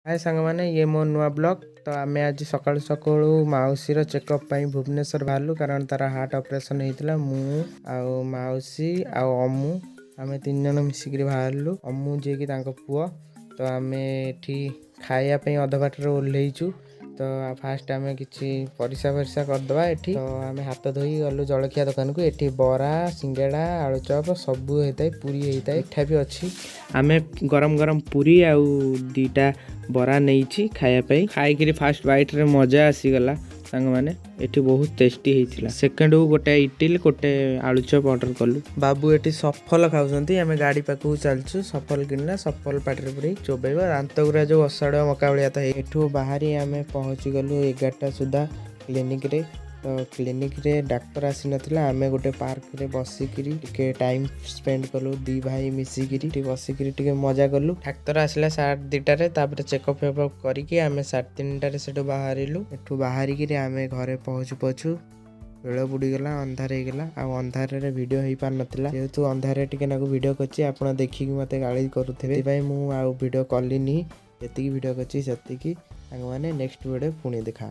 ହାଏ ସାଙ୍ଗମାନେ, ଇଏ ମୋ ନୂଆ ବ୍ଲଗ୍। ତ ଆମେ ଆଜି ସକାଳୁ ସକାଳୁ ମାଉସୀର ଚେକଅପ୍ ପାଇଁ ଭୁବନେଶ୍ୱର ବାହାରିଲୁ, କାରଣ ତାର ହାର୍ଟ ଅପରେସନ୍ ହେଇଥିଲା। ମୁଁ ଆଉ ମାଉସୀ ଆଉ ଅମୁ, ଆମେ ତିନି ଜଣ ମିଶିକିରି ବାହାରିଲୁ। ଅମୁ ଯିଏକି ତାଙ୍କ ପୁଅ। ତ ଆମେ ଏଠି ଖାଇବା ପାଇଁ ଅଧ ବାଟରେ ଓହ୍ଲେଇଛୁ। ତ ଫାଷ୍ଟ ଆମେ କିଛି ପରିସା ଫରିସା କରିଦେବା ଏଠି। ତ ଆମେ ହାତ ଧୋଇ ଗଲୁ ଜଳଖିଆ ଦୋକାନକୁ। ଏଠି ବରା, ସିଙ୍ଗଡ଼ା, ଆଳୁଚପ ସବୁ ହେଇଥାଏ, ପୁରୀ ହେଇଥାଏ, ମିଠା ବି ଅଛି। ଆମେ ଗରମ ଗରମ ପୁରୀ ଆଉ 2ଟା ବରା ନେଇଛି ଖାଇବା ପାଇଁ। ଖାଇକିରି ଫାଷ୍ଟ ବାଇଟ୍ରେ ମଜା ଆସିଗଲା ସାଙ୍ଗମାନେ, ଏଠି ବହୁତ ଟେଷ୍ଟି ହେଇଥିଲା। ସେକେଣ୍ଡକୁ ଗୋଟେ ଇଟିଲି, ଗୋଟେ ଆଳୁଚପ ଅର୍ଡ଼ର କଲୁ। ବାବୁ ଏଠି ସଫଲ ଖାଉଛନ୍ତି। ଆମେ ଗାଡ଼ି ପାଖକୁ ଚାଲିଛୁ। ସଫଲ କିଣିଲା, ସଫଲ ପାଟିରେ ପୁରେଇ ଚୋବେଇବ। ଦାନ୍ତ ଗୁରା ଯେଉଁ ଅଷାଢ଼ ମକା ଭଳିଆ ତ। ଏଠୁ ବାହାରି ଆମେ ପହଞ୍ଚିଗଲୁ 11ଟା ସୁଦ୍ଧା କ୍ଲିନିକରେ। ତ କ୍ଲିନିକରେ ଡାକ୍ତର ଆସିନଥିଲା। ଆମେ ଗୋଟେ ପାର୍କରେ ବସିକିରି ଟିକେ ଟାଇମ୍ ସ୍ପେଣ୍ଡ କଲୁ। ଦି ଭାଇ ମିଶିକିରି ଟିକେ ବସିକିରି ଟିକେ ମଜା କଲୁ। ଡାକ୍ତର ଆସିଲା 2:30ରେ। ତାପରେ ଚେକଅପ୍ ଫେକଅପ୍ କରିକି ଆମେ 3:30ରେ ସେଠୁ ବାହାରିଲୁ। ଏଠୁ ବାହାରିକିରି ଆମେ ଘରେ ପହଞ୍ଚୁ ପହଞ୍ଚୁ ବେଳ ବୁଡ଼ିଗଲା, ଅନ୍ଧାର ହେଇଗଲା। ଆଉ ଅନ୍ଧାରରେ ଭିଡ଼ିଓ ହେଇପାରୁନଥିଲା। ଯେହେତୁ ଅନ୍ଧାରରେ ଟିକେ ନାକୁ ଭିଡ଼ିଓ କରିଛି, ଆପଣ ଦେଖିକି ମୋତେ ଗାଳି କରୁଥିବେ, ସେଥିପାଇଁ ମୁଁ ଆଉ ଭିଡ଼ିଓ କଲିନି। ଯେତିକି ଭିଡ଼ିଓ କରିଛି ସେତିକି। ସାଙ୍ଗମାନେ, ନେକ୍ସଟ ଭିଡ଼ିଓ ପୁଣି ଦେଖା।